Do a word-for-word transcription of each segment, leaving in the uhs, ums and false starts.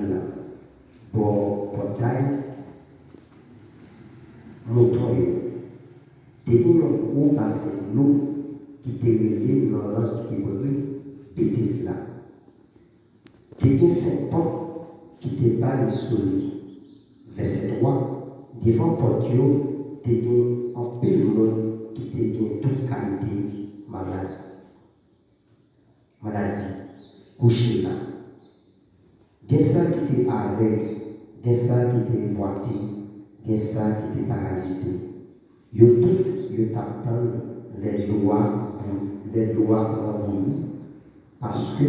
la, bò pòtay mouton yo. Te gen yon gwo basen dlo ki te rele nan lang ebre Betesda. Te gen senk pòt ki te bay sou li. Vèsè twa, devan pòt yo, te gen anpil moun ki te gen tout kalite malad, maladi, kouche la. Gen sa ki te avèg, gen sa ki te bwate, gen sa ki te paralize. Yo tout, yo t ap tann lè dlo a, lè dlo a pran bouyi, paske,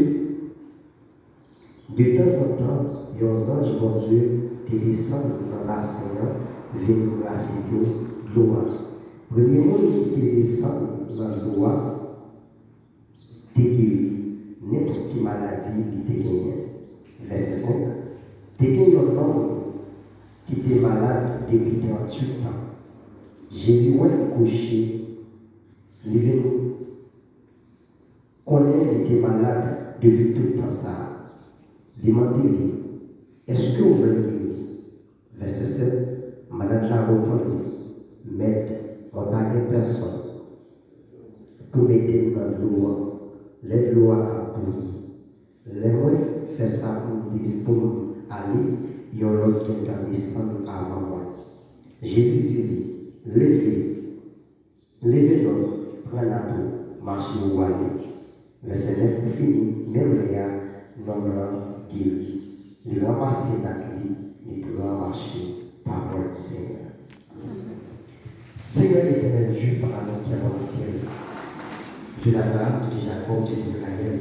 detanzantan, yon zanj Bondye te desann nan basen an vin brase dlo, dlo a. Premye moun ki te desann nan dlo a te geri nenpòt ki maladi li te genyen. Vèsè senk, te gen yon nonm ki te malad depi tranntuit tan. Jezi wè l kouche, li vin konnen li te malad depi tout tan sa a. Li mande li, èske w vle geri? Vèsè sèt, malad la reponn li, mèt, mwen pa gen pèsonn pou mete m nan dlo a lè dlo a ap bouyi. Lè mwen fè sa pou m di pou m ale, yon lòt gentan desann avan mwen. Jezi di li, leve, leve non, pran nape w, mache ou ale. Vèsè nèf pou fini, menm lè a, nonm lan geri. Li ranmase nat li, li pran mache. Pawòl di Senyè. Senyè etènèl Dye, Papa nou ki anba syèl la, Dye Abraram, Dye Jakòb, Dye Izrayèl,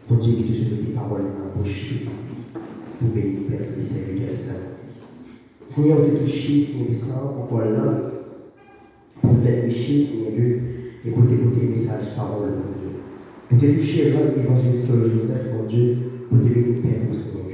Bondye ki toujou mete pawòl li nan bouch pitit li pou beni pèp li, sèvitè sèvant li. Senyè, ou te touche Senyè Vincent ankò lang pou fè preche, Senyè Dye, e pou te pote mesaj pawòl Bondye. Ou te touche lang evanjelis Claude Joseph, Bondye, pou te beni pèp ou, Senyè Dye.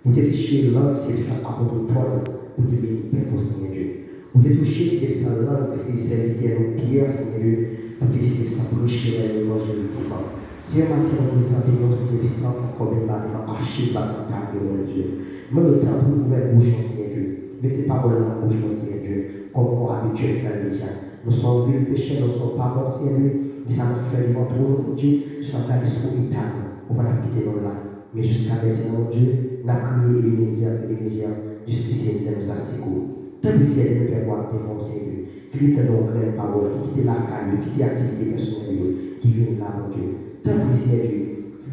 Ou te touche lang sèvis apot Pòl pou te beni pèp ou, Senyè Dye. Ou te touche sèvis lang sèvitè nou Pyè, Senyè Dye, pou te sèvis preche levanjil vivan. Senyè, maten nou prezante nou sèvis ankò beni pa devan achiv la nan kado, Bondye. Mwen nou tanpri ouvè bouch nou, Senyè Dye. Mete pawòl nan bouch nou, Senyè Dye, kòm ou abitye fè l deja. Nou se yon vil pechè, nou se yon pawòl, Senyè Dye, men sa nou fè devan twòn ou, Bondye, se n ap gade sou eta nou, ou pa t ap kite nou la. Men jiska mentnan, Bondye, n ap kriye Ebenezè, Ebenezè, jiskisi etènèl nou a sekou. Tanpri, Senyè Dye, nou pè pou ap devan w, Senyè Dye, ki vin tande yon grenn pawòl, ki kite lakay yo, kite aktivite pèsonèl yo, ki vin la, Bondye. Tanpri, Senyè Dye,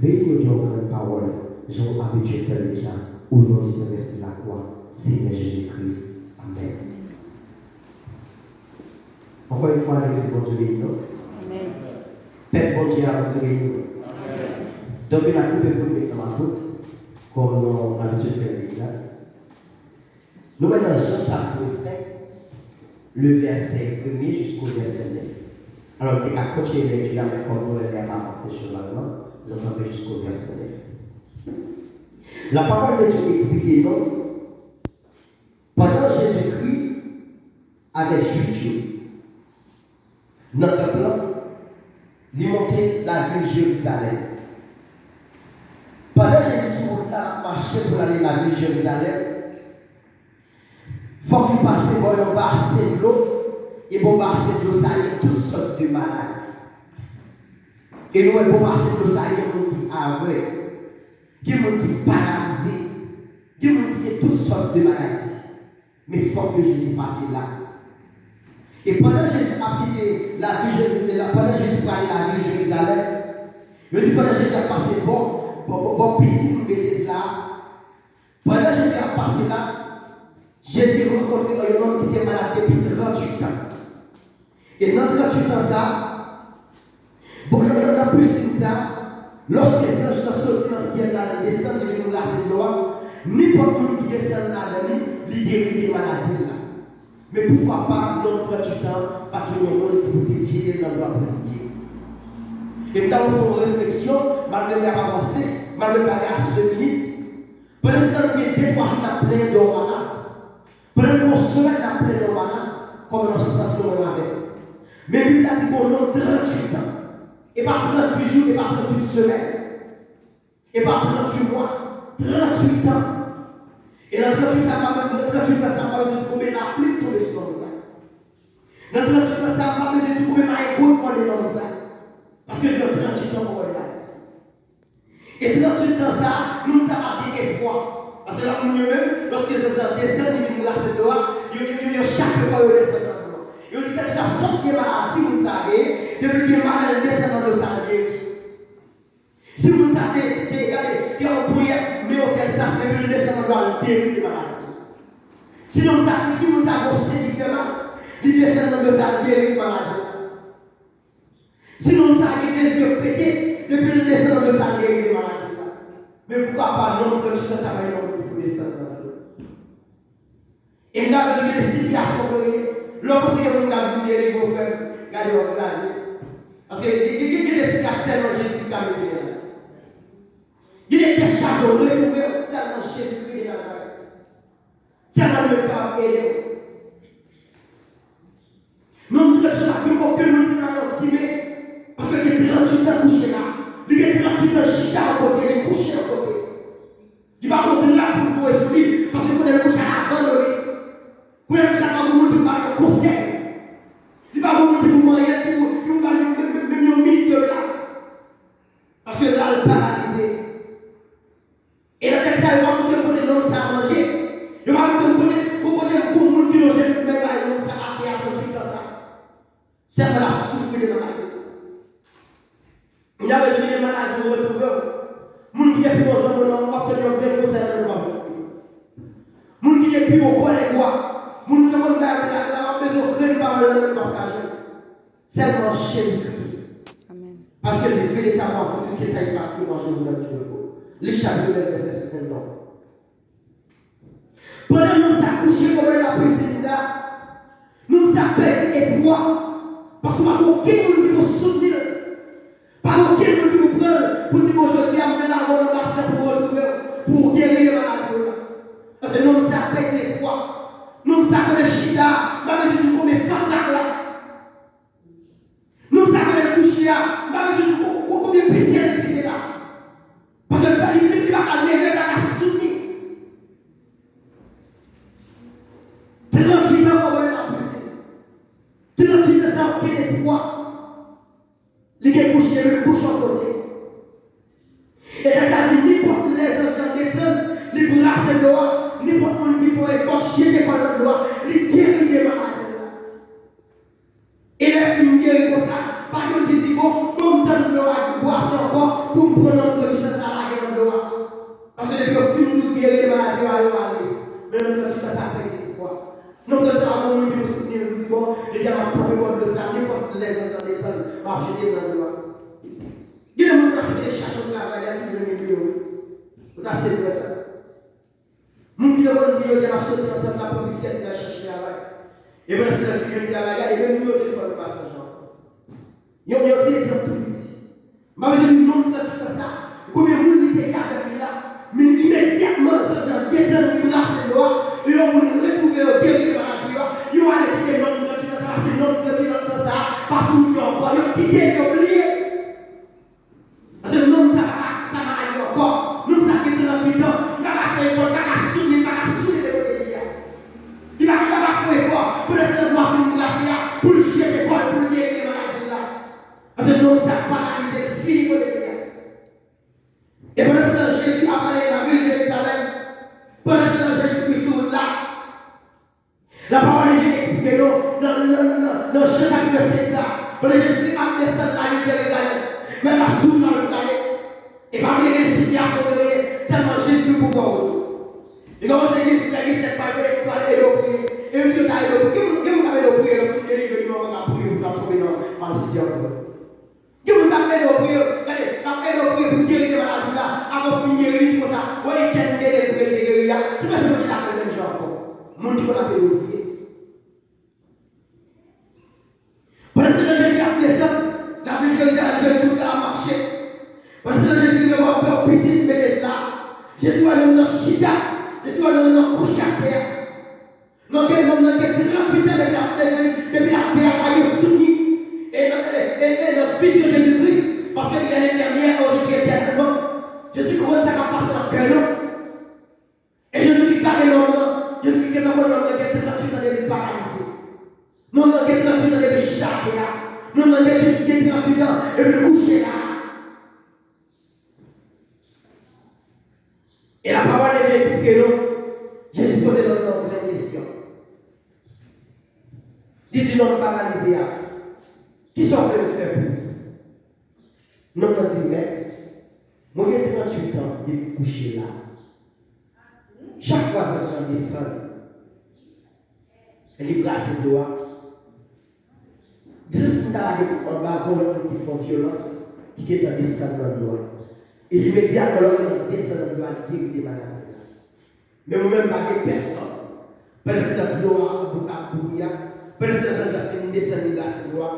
beni yo de yon grenn pawòl, jan w abitye fè l deja, o non de Sèvant la kwa, Senyè Jezi Kris. Amèn. Ankò yon fwa, legliz Bondye beni nou. Amèn. Pèp Bondye a, Bondye beni nou. Amèn. Donk, n ap koupe pou nou met nan makout, kòm nou abitye fè l deja. Nou wè nan Jan chapit senk, le vèsè premye jisko vèsè nèf. Alò, nou te ka kontinye lekti a, men kòm nou wè lè a pa avanse cheval nan, nou kanpe jisko vèsè nèf. Lapawòl de Dye eksplike nou, pandan Jezikri avèk Jwif yo nan tanp lan, li monte lavil Jerizalèm. Pandan Jezi sou wout la, l ap mache pou l ale lavil Jerizalèm, fòk li pase bò yon basen dlo, e bò basen dlo sa a, gen tout sòt de maladi. E nou wè bò basen dlo sa a, gen moun ki avèg, gen moun ki paralize, gen moun ki gen tout sòt de maladi. Men fòk ke Jezi pase la. E pandan Jezi ap kite lavil Jeri-, la, pandan Jezi prale lavil Jerizalèm, yo di pandan Jezi ap pase bò, bò, bò, bò pisin Betesda a, pandan Jezi ap pase la, Jezi rankontre yon nonm ki te malad depi tranntuit an. E nan tranntuit an sa, bon, nan, nan, nan pisin sa, lòske zanj lan soti nan syèl la, li desann, li vin brase dlo a, nenpòt moun ki desann ladan li, li geri de maladi l la. Men poukwa pa, nonm tranntuit an pa t jwenn yon moun ki pou te ede l nan dlo a pou li geri. E m ta vle fè yon refleksyon, malgre lè a ap avanse, malgre bagay a se minit, pandan se tan nou gen de twa jou n ap plenyen de yon malad. Pandan nou gen yon semèn n ap plenyen yon malad, kòman n ap santi nou menm avè l? Men Bib la di gon nonm tranntuit an. E pa tranntuit jou, e pa tranntuit semèn. E pa tranntuit mwa, tranntuit an. Sa pa bezwen, nan tranntuit an sa, m pa bezwen di konbyen lapli k tonbe sou nonm sa. Nan tranntuit an sa, m pa bezwen di konbyen mayi gwo k mòde nonm sa. Paske li gen tranntuit an pou mòde lavi sa. E tranntuit tan sa, moun sa pa gen espwa. Paske lòt moun yo menm, lòske Jezi an desann, li vin brase dlo a, yo, yo, yo, yo chape kò yo desann nan dlo a. Yo di, kèlkeswa sòt de maladi moun sa genyen, depi l gen maladi, l desann nan dlo sa, l geri. Si moun sa te, te, te, gade, te yon ponyèt men yon tèl sas, depi l desann nan dlo a, l geri de maladi. Si nonm sa, si moun sa gon sen ki fè mal, li desann nan dlo sa, l geri de maladi. Si nonm sa gen de zye k pete, depi l desann nan dlo sa, l geri de maladi la. Men poukwa pa nonm tranntuit an sa pa gen yon moun pou desann nan dlo? E m ta vle gen de sitiyasyon ke w ye. Lè w panse gen moun k ap vin delivre w, frè m, gade w ap kraze. Paske gen, gen, gen, gen de sitiyasyon sèlman Jezikri ka mete men la. Gen de tèt chaje w retwouve w, sèlman Jezikri de Nazarèt. Sèlman li menm kapab ede w. Nonm tranntuit an pa gen okenn moun ki pa nan ti men, paske l gen tranntuit an kouche la. Li gen tranntuit an chita yon kote, li kouche yon kote. Li pa gen dra pou l voye sou li, paske kote l kouche a abandone. Kote l kouche a pa gen moun pou l ba l yon konsèy. Li pa gen moun ki pou manyen l, ki pou, ki pou ba l yon, menm, menm, menm yon minit de la. Paske la l paralize. E nan tèks la, yo pa montre m kote nonm sa manje. Yo pa montre m kote, pou kote pou moun ki lonje men bay nonm sa atè a tranntuit tan sa. Sèlman l ap soufri de maladi. Moun yo bezwen gen maladi ou retwouve w. Moun ki te pi bon zanmi w lan, w ap tande yon grenn konsèy nan men w, w ap jwenn. Moun ki te pi bon kòlèg ou a, moun ki te konn bay blag la, w ap bezwen yon grenn pawòl nan men w, w ap ka jwenn. Sèlman Jezikri. Amen. Parce que Dieu fait les savoir plus que ça, il fatigue moi, je vous donne du repos. Lik chapit nèf, vèsè vennonz. Pandan nonm sa kouche bò bò lapisin la, nonm sa pèdi espwa, paske pa gen okenn moun ki pou soutni l. Pa gen okenn moun ki pou pran l, pou di, bon, jodi a, m vle lave w nan basen pou w retwouve w, pou w geri de maladi w la. Paske nonm sa pèdi espwa. Nonm sa kote l chita, m pa bezwen di konbyen fatra k la. Nonm sa kote l kouche a, m pa bezwen di ko-, ko-, konbyen pise l pise la. Paske li pa, li, li pa ka leve, li pa ka soutni. Tranntuit an bò bò lapisin. Tranntuit an san okenn espwa. Li gen kouche, li kouche yon kote. E tèks la di, nenpòt lè zanj lan desann, li brase dlo a, nenpòt moun ki fè yon efò, k jete kò l nan dlo a, li geri de maladi l la. E lè l fin geri konsa, pa gen moun ki di, bon, bon, m tann dlo a ki bwase ankò, pou m pran nonm tranntuit an sa lage nan dlo a. Paske depi yo fin di w geri de maladi yo a, yo ale. Men nonm tranntuit an sa pèdi espwa. Nonm tranntuit an pa gen moun ki pou soutni l, pou di, bon, jodi a m ap kanpe bò dlo sa, nenpòt lè zanj lan desann, m ap jete l nan dlo a. Gen de moun k ap chèche, chache yon travay, lè l fin jwenn li bliye w. Ou ta sezi wè sa. Moun ki te konn di, jodi a n ap soti ansanm, n ap pran bisiklèt, n al chèche travay. E pandan se tan l fin jwenn travay, gade, menm nimewo telefòn ou pa sonje ankò. Yon, yon ti egzanp tou piti. M pa bezwen di nonm tranntuit an sa, konbyen moun li te gen avèk li la, men imedyatman, zanj lan desann, li brase dlo a, e yon moun retwouve yo geri de maladi yo, yo ale kite nonm tranntuit an sa, paske nonm tranntuit an sa, pa sou wout yo ankò, yo kite l, yo bliye l. Paske nonm sa pa ka, ka maladi ankò. Nonm sa gen tranntuit an. Li pa ka fè efò, li pa ka soutni, li pa ka souleve kote li a. Li pa, li pa ka fè efò. Pandan se tan dlo a fin brase a, pou l jete kò l, pou l geri de maladi l la. Paske nonm sa paralize, l fini kote li a. E pandan se tan, Jezi ap ale lavil Jerizalèm. Pandan se tan, Jezikri sou wout la. Lapawòl de Dye eksplike nou nan, nan, nan, nan Jan chapit senk sa, pandan Jezikri ap desann lavil Jerizalèm, men l ap sou wout la, l prale. E pa bliye gen sitiyasyon w ye, sèlman Jezikri pou pran wout ou. Li kòmanse gen, gen sèk pale, li prale ede w priye. E menm si yo ta ede w priye, gen moun, gen moun k ap ede w priye, lè w fin delivre, li menm ankò k ap priye pou w ta tonbe nan malsite ankò. Gen moun k ap ede w priye, gade, k ap ede w priye pou geri de maladi w la. Apre w fin geri, li di konsa, wè, li tèt m te gen pou l te geri a. Ki mesye Bondye ta fè l menm jan ankò? Moun ki konn ap ede w priye. Pandan se tan Jezi ap desann lavil Jerizalèm, Jezi sou wout la ap mache. Pandan se tan Jezi rive bò, bò pisin Bedesda. Jezi wè nonm nan chita. Jezi wè nonm nan kouche atè a. Non, gen nonm nan gen tranntuit an depi l ap, depi, depi l atè a, pa gen soutni. E nan, e, e, e nan vizyon Jezi Kris, paske li gen lentèryè, oh, Jezi etènèlman. Jezi konprann sa k ap pase nan kè nou. E Jezi di, gade nonm nan, Nonm nan gen tranntuit an depi l chita atè a. Nonm nan gen, gen tranntuit an epi l kouche la. E la parole de Dieu dit que non, Jezi poze nonm nan yon grenn kesyon. Li di nonm paralize a, kisa w vle m fè pou ou? Nonm nan di, Mèt, mwen gen tranntuit an depi m kouche la. Chak fwa zanj lan desann, li brase dlo a. Jis pou m ta lage kò m anba, gon lòt moun ki fè yon vyolans, ki gentan desann nan dlo a. E imedyatman, lòt moun nan desann nan dlo a, li geri de maladi la. Men mwen menm, m pa gen pèsòn. Pandan se tan dlo a ap bou-, ap bouri a, pandan se tan zanj la fin desann, li brase dlo a,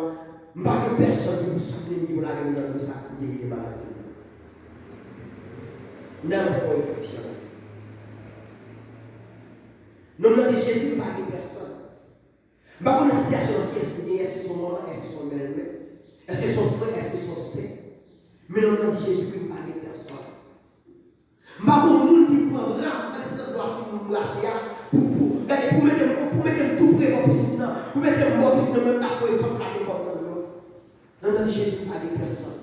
m pa gen pèsòn ki pou soutni m, ki pou lage m nan dlo sa pou m geri de maladi la. M ta renmen fè yon refleksyon. Nonm nan di Jezi, m pa gen pèsòn. M pa konn nan sitiyasyon nan kiyès ki genyen, èske se yon manman, èske se yon bèlmè, èske se yon frè, èske se yon sè. Men nonm nan di Jezikri, m pa gen pèsòn. M pa gon moun ki pran bra m, pandan se tan dlo a fin brase a, pou, pou, gade, pou mete m, pou mete m tou pre bò pisin nan, pou mete m bò pisin nan, mwen m ta fè efò pou lage kò m nan dlo. Nonm nan di Jezi, m pa gen pèsòn.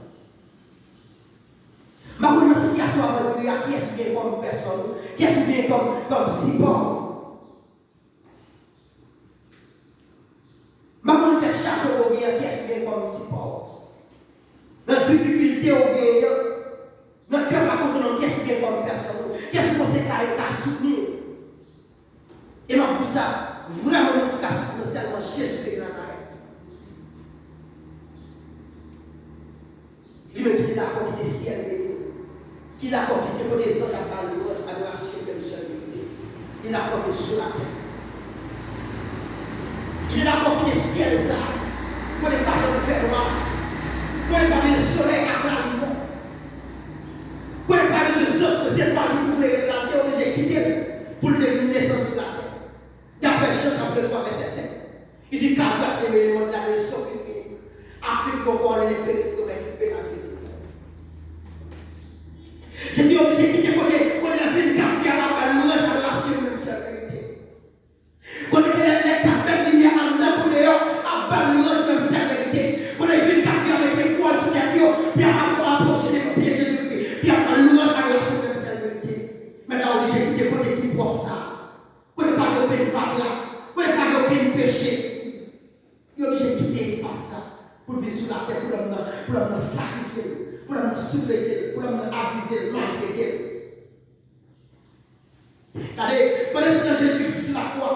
M pa konn nan sitiyasyon w ap andire a, kiyès ou gen kòm pèsòn, kiyès ou gen kòm, kòm sipò. M pa konn nan tèt chaje w gen an, kiyès ou gen kòm sipò. Nan difikilte w gen an, nan kè pa kontan w, kiyès ou gen kòm pèsòn ou, kiyès ou panse ka, ka soutni w. E m ap di w sa, vrèman, moun ki ka soutni w, sèlman Jezi de Nazarèt. Li menm ki te dakò kite syèl beni l, ki dakò kite kote zanj ap ba l lwanj, adorasyon, menm sèl verite. Li dakò vin sou latè. Li te dakò kite syèl sa, kote pa janm fè nwa, kote pa gen solèy ak lalin nan, kote pa bezwen zòt zetwal ki pou klere l la, li te oblije kite l pou l te vin desann sou latè. Daprè Jan chapit twa vèsè sèt, li di, Car Dieu a tant aimé le monde, il a donné son Fils unique, afin que quiconque en lui croit ne périsse point, mais qu'il ait la vie éternelle. Jezi oblije kite kote, kote lè vin kat fè a ap bay lwanj, adorasyon, menm sèl verite. Kote ke lè, lè kat menm limyè anndan kou deyò ap bay lwanj, menm sèl verite. Kote vin kat fè a mete kouwòn sou tèt yo, pou y ap apwoche devan pye Jezikri, pou y ap bay lwanj, adorasyon, menm sèl verite. Mèt la oblije kite kote ki pwòp sa. Kote pa gen okenn fatra, kote pa gen okenn peche. Li oblije kite espas sa pou l vin sou latè, pou lòm nan, pou lòm nan sakrifye l, pou lòm nan souflete l, pou lòm nan abize l, maltrete l. Gade, pandan se tan Jezi sou lakwa,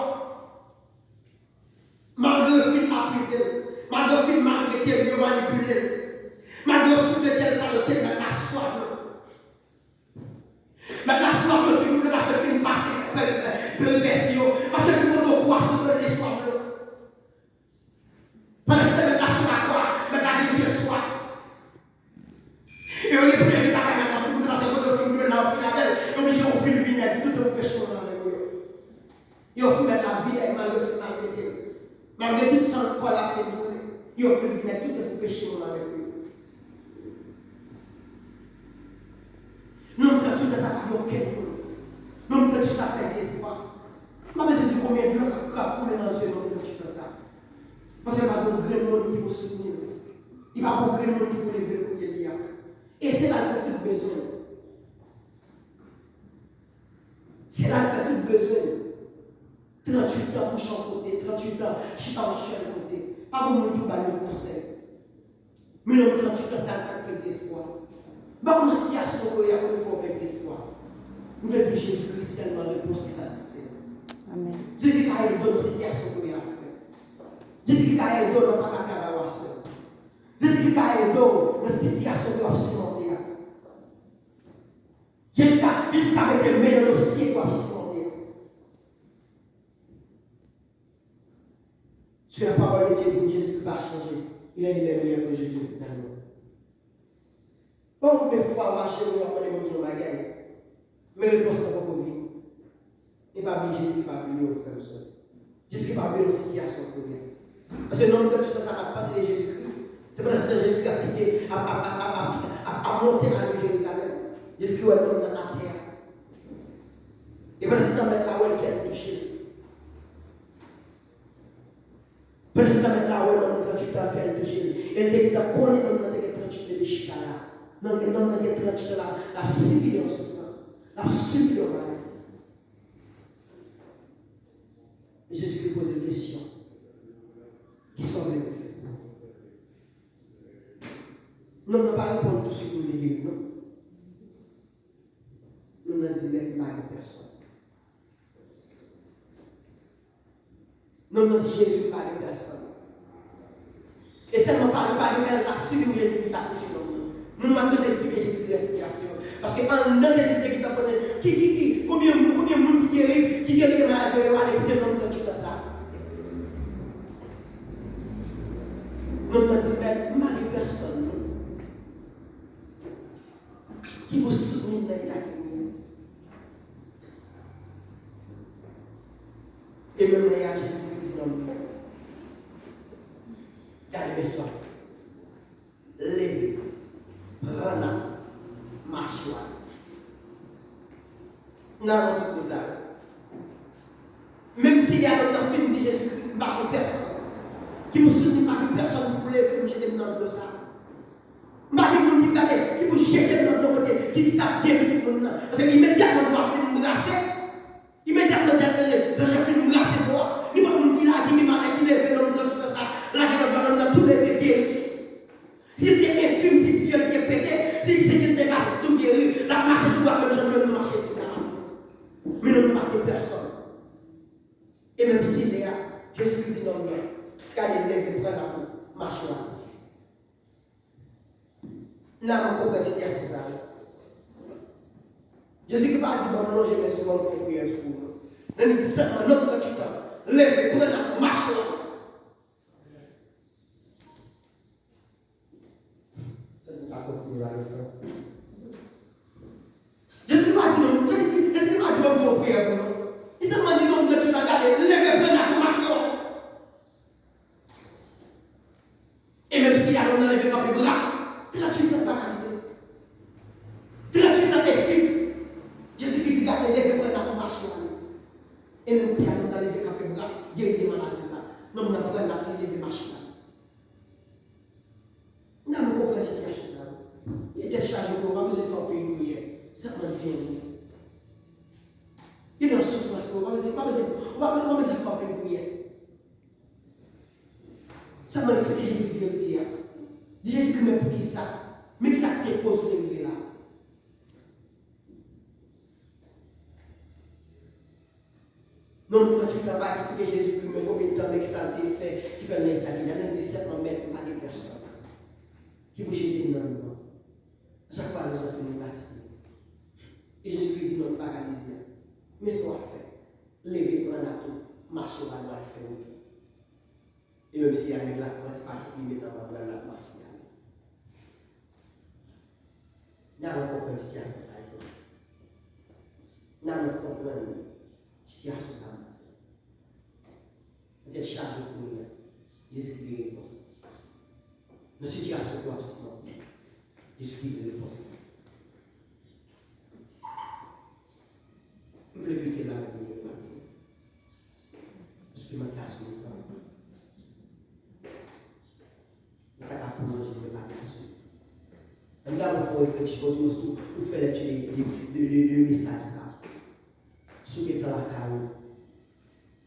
malgre yo fin abize l, malgre yo fin maltrete l, yo manipile l, malgre yo souflete l, kalote l, mèt la swav. Mèt la swav, yo di moun yo paske fin pase pe-, pe-, peripesi yo, paske fin monte yon kwa sou tòn li swav yo. Pandan se tan mèt la sou lakwa, mèt la dirije swav. E yo reproche ki ta bay mèt la, tout moun yo paske kote yo fin boule la, yo fin avè l, yo oblije yo fin vinèg, tout se pou peche moun nan men yo. Yo ofri mèt la vinèg, malgre yo fin maltrete l. Malgre tout san kò l la fin boule, yo ofri l vinèg, tout se pou peche moun avèk li. Nonm tranntuit an sa pa gen okenn moun. Nonm tranntuit sa pèdi espwa. M pa bezwen di konbyen dlo k ap, k ap koule nan zye nonm tranntuit an sa. Paske pa gen yon grenn moun ki pou soutni l. Li pa gen yon grenn moun ki pou leve l kote li a. E se la l fè tout bezwen l. Se la l fè tout bezwen l. Tranntuit an kouche yon kote, tranntuit an chita yon sèl kote. Pa gen moun pou ba l yon konsèy. Men nonm tranntuit an sa l pa t pèdi espwa. M pa konn nan sitiyasyon ke w ye a, pou fè w pèdi espwa. M vle di Jezikri sèlman repons ki satisfè. Amèn. Jezikri ka ede w nan sitiyasyon ke w ye a, frè. Jezikri ka ede w nan pa ka travay w a sè. Jezikri ka ede w nan sitiyasyon ke w ap sipòte a. Jezi ka, Jezi ka mete men nan dosye ke w ap sipòte a. Si la parole de Dieu dit que Jésus va changer, il est le meilleur que Jésus éternellement. Bon, konbyen fwa w achte, w ap mande Bondye yon bagay, men repons lan poko vini. E pa bliye Jezikri pa bliye w, frè m, sè m. Jezikri pa bliye w nan sitiyasyon ke w ye a. Paske nonm tranntuit an sa pa t panse de Jezikri. Se pandan se tan Jezikri ap kite, ap, ap monte nan vil Jerizalèm. Jezikri wè nonm nan atè a. E pandan se tan mèt la wè l, kè l touche. Pandan se tan, mèt la wè nonm tranntuit an, kè l touche l. E l te gentan konnen nonm nan te gen tranntuit lè l chita la. Nonm, nonm nan gen tranntuit an la, l ap sibili yon soufrans, l ap sibili yon maladi. Jezikri poze l kesyon, "Kisa w vle m fè pou ou?" Nonm nan pa reponn tousuit pou li geri, non. Nonm nan di, "Mèt, m pa gen pèsòn." Nonm nan di, "Jezi, m pa gen pèsòn." E sèlman pa, pa gen pèsòn, sa sifi pou Jezi ki ta touche nonm nan. Nonm nan bezwen eksplike Jezi ki sitiyasyon an. Paske anndan Jezi te gentan konnen ki, ki, ki, konbyen, konbyen moun ki geri, ki geri de maladi yo, yo ale kite nonm tranntuit an sa. Nonm nan di, "Mèt, m pa gen pèsòn, non, ki pou soutni m nan eta ke m ye." E menm lè a, Jezi di nonm nan, "Gade men sa w ap fè. Leve, pran nat ou, mache w ale." N a yon soufrans sa yo. Menm si lè a nonm nan fin di Jezikri, "M pa gen pèsòn ki pou soutni m, m pa gen pèsòn ki pou leve m, jete m nan dlo sa a. M pa gen moun ki gade, ki pou jete m nan dlo kote, ki, ki t ap geri tout moun nan." Paske imedyatman dlo a fin brase, imedyatman zanj lan fin brase dlo a, nenpòt moun ki la, ki gen malè, ki leve nonm nan dlo sa, lage nan dlo a, nonm nan tou leve geri. Si l te enfim, si zye l te pete, si, si l te kase, tou geri, l ap mache tou dwat menm jan nou menm nou mache tout maten. Men nonm nan pa gen pèsòn. E menm si lè a, Jezikri di nonm nan, "Gade, leve, pran nat ou, mache w ale." N a konprann sitiyasyon sa a. Jezikri pa di, "Ban m lonje men sou mwen, m fè priyè pou ou," non. Men li di sèlman, "Nonm tranntuit an, leve, pran nat ou, mache w ale." Sèl sa kontinye la, lè frè. Jezikri pa di non, Jezikri, Jezikri pa di ban m fè w priyè pou non. Li sèlman di nonm tranntuit an, "Gade, leve, pran nat ou, mache w." E menm si a nonm nan leve kanpe bra, tranntuit an paralize. Tranntuit an enfim. Jezikri di, "Gade, leve, pran nat ou, mache w ale." E menm kounye a nonm nan leve kanpe bra, geri de maladi l la. Nonm nan pran nat li, leve mache l ale. N a nou konprann sitiyasyon sa yo. Li tèt chaje tou, ou pa bezwen fè anpil priyè. Sèlman di yon mo. Gen yon soufrans, ou pa bezwen, ou pa bezwen, ou pa bezwen, ou pa bezwen fè anpil priyè. Sèlman eksplike Jezi verite a. Di Jezi ki men poukisa. Men kisa ki te koz ou te rive la. Nonm tranntuit an pa eksplike Jezikri men konbyen tan, men kisa l te fè ki fè l nan eta ke l ye la. Li di sèlman, "Mèt, m pa gen pèsòn ki pou jete m nan dlo a." Chak fwa zanj lan fin brase. E Jezikri di nonm paralize a, "Men sa w ap fè. Leve, pran nat ou, mache w al, w al fè wout ou." E menm si a nèg la pran ti pakèt li met nan manm nan, l ap mache ale. N a konprann sitiyasyon sa a, wi. N a konprann sitiyasyon sa a, maten. Nan tèt chaje kounye a, Jezikri gen repons. Nan sitiyasyon ke w ap sipòte, Jezikri gen repons. M vle kite la avèk nou maten. Paske m ap pase yon tan. Mwen ta ka pran manje mwen pa ka sou. Ann gade fè yon refleksyon, yon ti moso pou fè lekti de, de, de, de, de mesaj sa. Si w gen tan lakay ou,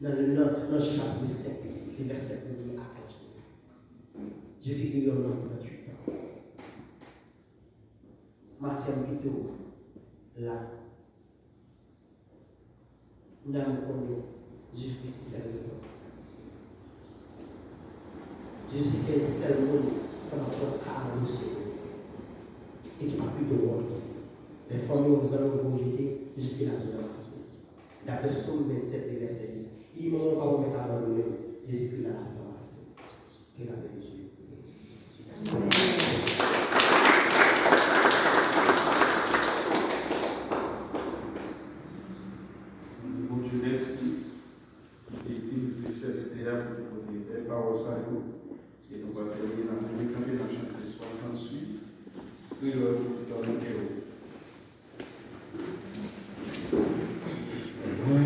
nan, nan, nan Jan chapit senk, de vèsè premye a katòz. Jezi te gen yon nonm tranntuit an. Maten an, m kite w la. Medam, nou konnen Jezikri se sèl moun ki satisfè. Jezi se sèl moun ki kapab pran ka nan dosye nou e ki pa pito wont osi. Lè fanmi w, zanmi w voye w jete, Jezikri la pou ranmase w. Daprè Sòm vennsèt, vèsè dis, li di, "Manman w pa pwomèt abandone w, Jezikri la, la pou ranmase w." Ke Bondye beni w. Bondye mèsi. E di nou se sèvitè a pou te pote bèl pawòl sa yo. E nou pral tèmine, n ap leve kanpe, n ap chante swasanntuit. Kreyòl pou ti kòmantè yo. Mwen